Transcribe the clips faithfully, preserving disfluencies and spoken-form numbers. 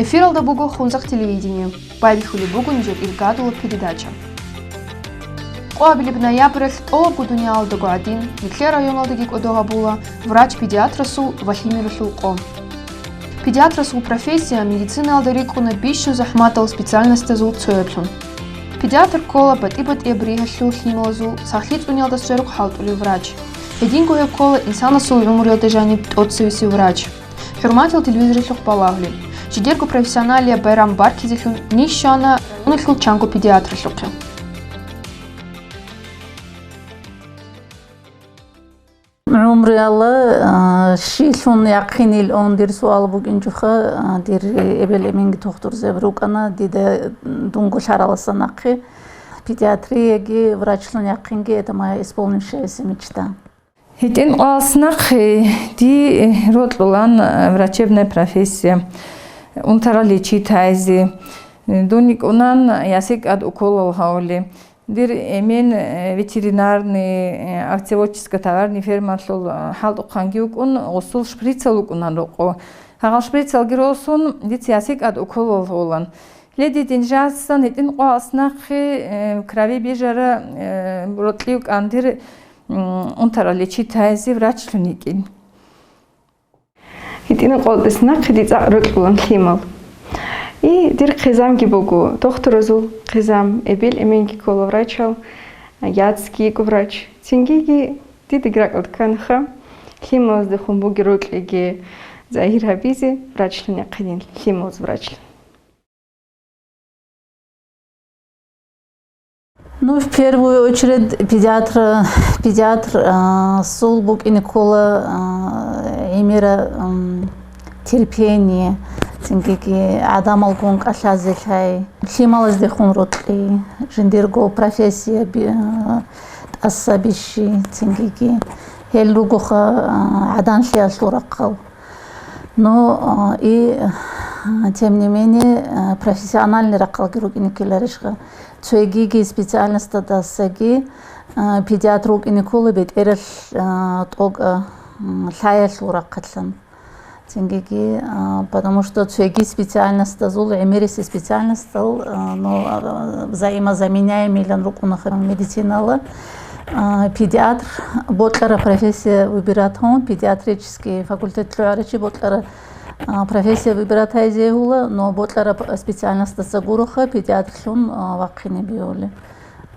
Эфиралда буго Хунзахъ телевидение. Байбихьулеб буго нижер иргадулаб передача. Къоабилеб ноябралъ тӀолабго дуниялалдаго гӀадин, нилъер районалдаги кӀодо гьабула врач-педиатрасул ва лъимералъул къо. Педиатрасул профессия медицинаялда рикӀкӀуна бищун захӀматал специальностазул цояблъун. Педиатр ккола батӀи-батӀияб ригьалъул лъималазул сахлъи цӀуниялдаса рухӀ хӀалтӀулев врач. Гьединго гьев ккола инсанасул гӀумруялда жаниб тӀоцевесев врач. ХӀурматиял телевизоралъухъ балагьулел, жидерго профессионалияб байрам баркизелъун ниж щвана районалъул чанго педиатралъухъе. ГӀумруялъ, а, щилъун яхъинилан дир суал букӀинчӀоха, а, дир эбел-эменги тухтурзаби рукӀана, дида дунго лъараласан нахъе педиатрияги врачлъун яхъинги, это моя исполнившаяся мечта. ГьитӀин къоялъ нахъе ди рокьулан врачебная профессия, унтарал лечить гьайзе. Дун йикӀунан ясикӀад уколал гьавули. Дир эмен, э, ветеринарный, э, овцеводческая товарный фермалъул, э, хӀалтӀухъанги вукӀун, гъусул шприцал вукӀунан рокъо. Гьагъал шприцалги росун, дица ясикӀад уколал гьавулан. Леди динжасан гьитӀин къоялъ нахъе, э, крови бижара, э, рокьи вукӀан дир, м, унтарал лечить гьайзе врачлъун йикӀин. ГьитӀинаб къоялъ нахъе ди цӀакъ рокьулан лъимал. И дир хъизамги буго, дохтуразул хъизам, эбел-эменги ккола врачал, яцги йикӀо врач. Цингиги дида ракӀалда кканаха лъималаздехун бугеб рокьиги загьир гьабизе, врачлъун яхъинин, лъималаз врачлъун. Ну, в первую очередь, педиатр, педиатр, а, сул букӀине ккола, а, гӀемера, м, терпение, цингиги гӀадамалгун кӀалъазе лъай, лъималаздехун рокьи, жиндирго профессия би-, а, тӀаса бищи, цингиги гьел ругоха, а, гӀаданлъиялъул рахъал. Но, а, и, а, тем не менее, а, профессиональный рахъалги рукӀине ккеларищха? Цогиги специальностадасаги, а, педиатр вукӀине ккола бетӀерал, а, тӀокӀа, м, лъаялъул рахъалъан. Цингиги, а, потому что цоги специальностазул, гӀемериси специальностал, а, но, а, взаимозаменяемыйлан рукӀунаха медицинала. А, педиатр бокьараб профессия выбиратун, педиатрический факультет лъугӀаричи бокьараб, а, профессия выбиратайзе гьула, но бокьараб специальностаца гуроха педиатрлъун, а, вахъине биули.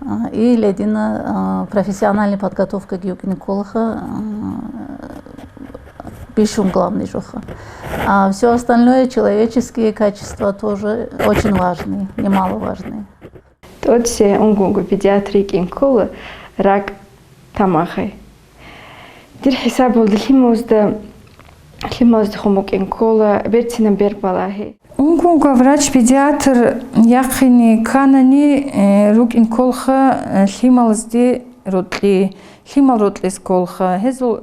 А, и ледина, а, профессиональная подготовка гинеколога, а, бищун главный жоха. А все остальное, человеческие качества тоже очень важные, немаловажные. ТӀоце унго-унго педиатр йикӀин ккола ракӀ тамахай. Дир хӀисабалда лъималазда, лъималаздехун букӀин ккола берцинаб бер балагьи. Унго-унго врач-педиатр яхъине кканани, э, рукӀин кколха, э, лъималазде рокьи, лъимал рокьес кколха, гьезул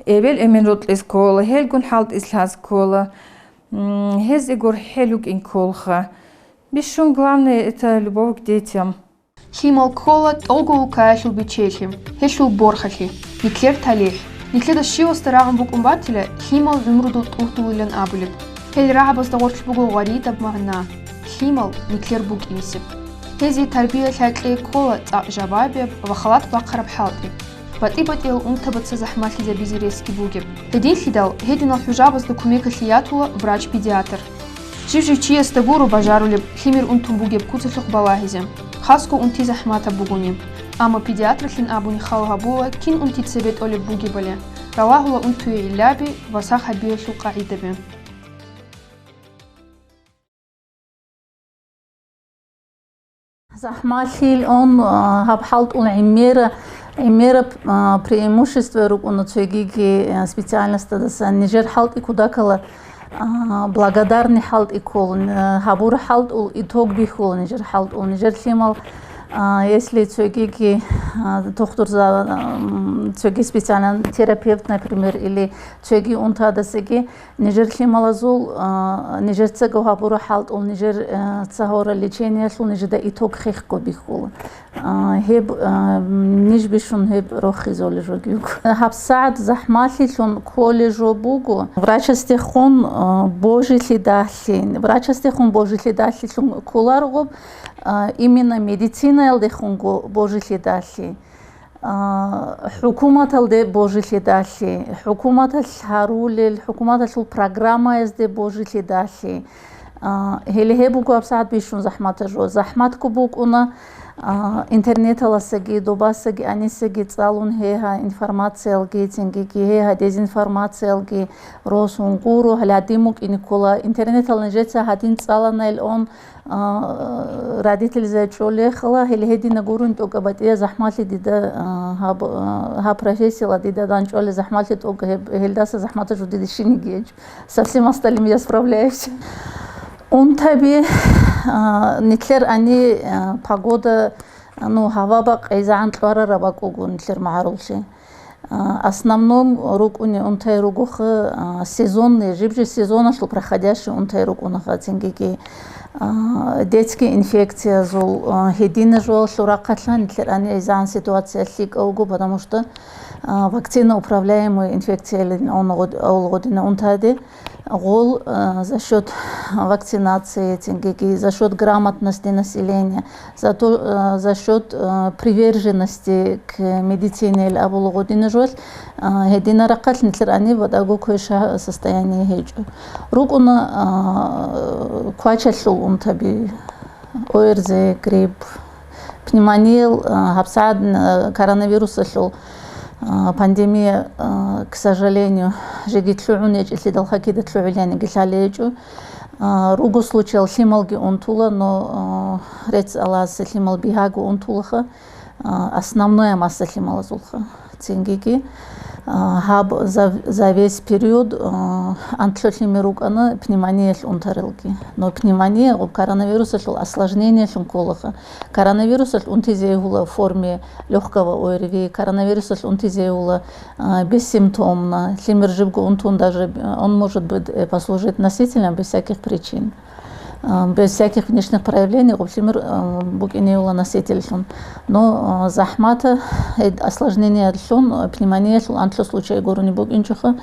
эбел-эмен рокьес ккола, гьелгун хӀалтӀис лъаз ккола, м, гьезего рхӀел рукӀин кколха. Бищун главное — это любовь к детям. Лъимал ккола тӀолго улкаялъул бечелъи, гьелъул борхалъи, нилъер талихӀ. Нилъеда щивасда рагӀун букӀун батила лъимал гӀумрудул тӀугьдулилан абулеб. Гьел рагӀабазда гъорлъ буго гъваридаб магӀна: лъимал нилъер букӀинисеб. Гьезие тарбия лъай кьей ккола цӀакъ жавабияб ва халат бахъараб хӀалтӀи. БатӀи-батӀиял унтабаца захӀмалъизабизе ресги бугеб. Гьединлъидал гьединал хӀужабазда кумекалъе ятула врач-педиатр. Жив-жив чиясда гуро бажарулеб лъимер унтун бугеб куцалъухъ балагьизе, хасго унти захӀматаб бугони. Амма педиатралъин абуни хал гьабула кин унти цебе тӀолеб бугебали, ралагьула унтуе гӀиллаби ва сах гьабиялъул къагӀидаби. ЗахӀмалъил он, а, гьаб хӀалтӀул гӀемера, гӀемераб, а, преимущество рукӀуна цогиги, а, специальностадасан. Нижер хӀалтӀи кудакала, а, благодарный хӀалтӀи ккола, а, гьабура хӀалтӀул итог бихьула нижер хӀалтӀул. Нижер лъимал, А, если цогиги, а, тухтурза, м, цоги специальный терапевт, например, или цоги унтадасаги, нижер лъималазул, а, нижерцаго гьабура хӀалтӀул, нижер, а, цагьора лечениялъул нижеда итог хехго бихьула. А, гьеб, а, м, ниж бищун гьеб рохизолел ругев. ГьабсагӀат захӀмалъилъун кколел жо буго. Врачасдехун, а, божилъидалъи, врачасдехун божилъидалъилъун кколаргъуб, а, именно медицинаялдехунго божилъидалъи, а, хӀукуматалде божилъидалъи, хӀукуматалъ гьарулел, хӀукуматалъул программаязде божилъидалъи, а, гьеле гьеб буго гьабсагӀат бищун захӀматаб жо. ЗахӀматго букӀуна, а, интернеталасаги, добасаги, гьанисаги цӀалун гьегьа информациялги, цингиги гьегьа дезинформациялги росун гуро, гьале гьадин букӀине ккола. Интернетал нижеца гьадин цӀалана илъун, а, родительзай чӀолехала, гьеле гьедина гурун тӀокӀаб батӀия захӀмалъи дида, а, гьаб, а, гьаб профессияла дида данчӀвали захӀмалъи тӀокӀ гьеб, гьелдаса захӀматаб жо дида щиниги гьечӀо. Совсем остальным я справляюсь. Унтаби, а, нилъер ани, а, погода, ну, гьава бакъ гӀезегӀан кьварараб бакӀ буго нилъер магӀаруллъи. А, основном рукӀуни унтай ругоха, а, сезонный, жиб-жиб сезоналъул проходящий унтай рукӀунаха, цингиги, а, детский инфекциязул, а, гьедина жоялъул рахъалъан нилъер ани гӀезегӀан ситуация лъикӀав вуго, потому что, а, вакцина управляемый инфекциялин авна гъод-, авул гъодина унтаде. Гъол, э, за счёт вакцинации, цингиги за счёт грамотности населения, за то, э, за счёт, э, приверженности к медицине ил абулгъу динажуал, э, гьединарахъалъ нилъер ани бадаго квеша состояние гьечӀо. РукӀуна, э, квачалъул унтаби. ОРЗ, грипп, пневмониял, а, гьабсагӀат, а, коронавирусалъул, а, пандемия, а, к сожалению, жеги лъугӀун гьечӀелъидал хакида лъугӀиланиги лъалечӀо. А, руго случаял лъималги унтула, но, а, рецц аласе лъимал бигьаго унтулаха, а, основное масса лъималазулха. Цингиги, а, гьаб за, за весь период, а, анлъго лъимер рукӀана пневмониялъ унтаралги. Но пневмония гъуб коронавирусалъул осложнениялъун кколаха. Коронавирусалъ унтизе гьула в форме лёгкого ОРВИ, коронавирусалъ унтизе гьула, а, бессимптомно, лъимер жибго унтун даже, он может быть, э, послужить носителем без всяких причин. А, без всяких внешних проявлений гъуб лъимер, а, букӀинеула носительлъун. Но, а, захӀмата, гьед осложнениялъун, а, пневмониялъул анлъго случай гурони букӀинчӀоха.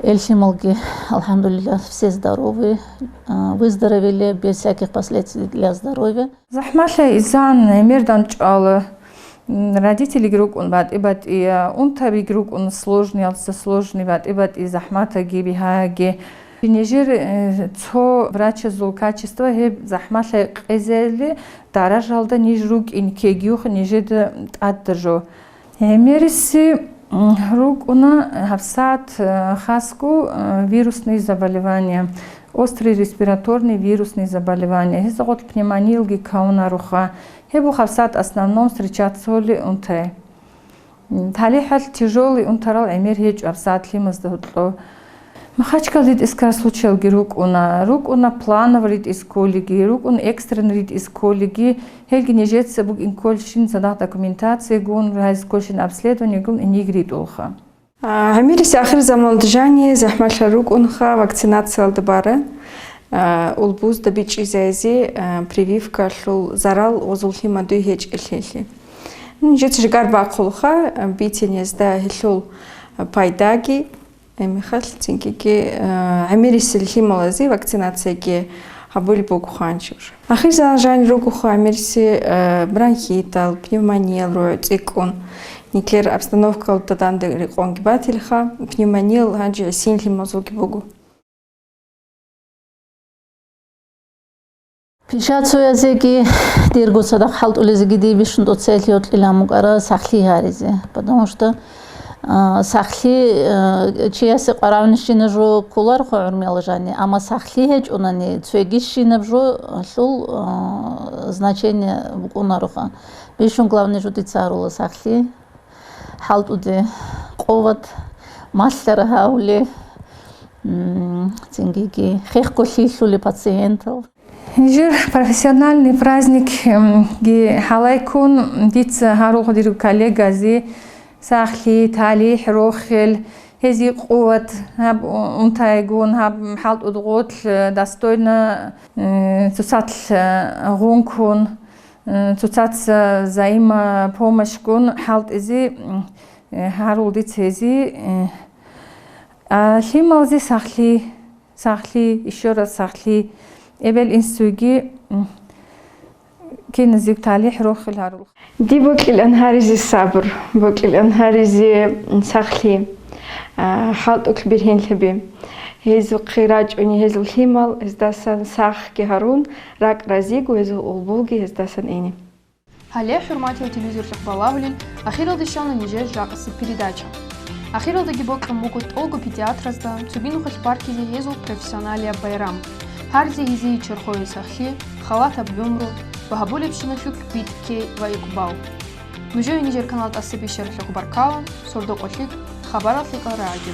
Эл лъималги, алхӀамдулиллагь, все здоровы, а, выздоровели без всяких последствий для здоровья. ЗахӀмалъа изан гӀемердан чӀвала. М, родителиги рукӀун батӀи-батӀи, а, унтабиги рукӀун сложныялдаса сложный, батӀи-батӀи захӀматаги бигьаги. Нижер, э, цо врачазул качество гьеб захӀмалъа къезели даражалда ниж рукӀин кегиюх нижеда тӀадда жо. ГӀемериси, м, рукӀуна гьабсагӀат, э, хасго, э, вирусные заболевания, острые респираторные вирусные заболевания, гьезда гъорлъ пневмониялги кавунаруха. Гьеб гьабсагӀат основном встречаться гьоли унтай. ТалихӀалъ тяжелый унтарал гӀемер гьечӀо гьабсагӀат лъимазда гьоркьо. Махачкалде тӀискар случаялги рукӀуна, рукӀуна плановый ритӀис кколиги, рукӀун экстренный ритӀис кколиги, гьелги нижеца букӀин кколщин цадахъ документациягун, гьайз кколщин обследованиягун гьениб ритӀулха. А, гӀемериси ахирзаманалда жаниб захӀмалъа рукӀунха вакцинациялда бараб, а, улбузда бичӀчӀизайзе, а, прививкалъул зарал ва зуллъи мадуй гьечӀелъейлъи. Нижеца жигар бахъулха, а, бицинезда гьелъул пайдаги, гӀемерисел лъималазе вакцинацияги гьабулеб буго ханчур. Ахирзаманалда жаниб ругоха гӀемериси, а, бронхитал, пневмониял ругӀ цӀикӀкӀун. Нилъер обстановкалда данде рекъонги батилха, пневмониял гьанже гӀисин лъимазулги буго. Пишацоязеги, дирго цадахъ хӀалтӀулезеги дие бищун тӀоцеялъе гьоркьилан букӀара сахлъи гьаризе. Потому что, а, сахлъи, а, чиясе къварагӀунищина жо кколарохъо гӀурмиял жани, амма сахлъи гьечӀунани, цоги щинаб жо лъул, а, значение букӀунароха. Бищун главный жо дица гьарула сахлъи. ХӀалтӀуде къуват, малъара гьавуле, м, цингиги хехго лъилъуле пациентал. Жир профессиональный праздник, м, ги гьалайккун, дица гьарулха дирго коллегази сахлъи, талихӀ, рохел, гьезие къуват, гьаб унтайгун, гьаб хӀалтӀудгъулъ, э, достойно, э, цоцалъ, э, гъункун, э, цоцаца взаимопомощьгун хӀалтӀизе, м, э, гьарул дица гьезие, э, а, лъималзи сахлъи, сахлъи, ещё раз сахлъи, эбел-инсуйги, м, киназего талихӀ, рохел гьарулха. Дие бокьилан гьаризе сабур, бокьилан гьаризе сахлъи, а, хӀалтӀулъ бергьенлъаби. Гьезухъе рачӀуни гьезул лъимал, гьездасан сахги гьарун, ракӀ разиго гьезул улбулги гьездасан ине. Гьале, хӀурматиял телевизорлъухъ балагьулел, ахиралде щвана нижер жакъасеб передача. Ахиралдаги бокьун буго тӀолго педиатразда цоги нухалъ баркизе гьезул профессионалияб байрам, гьаризе гьезие чорхое сахлъи, халатаб гӀумру ва гьабулебщиналъулъ битӀкей ва икъбал. Нужее нижер канал тӀаса бищаралъухъ баркала, сордо-къо лъикӀ, хабарал лъикӀал рагӀаги.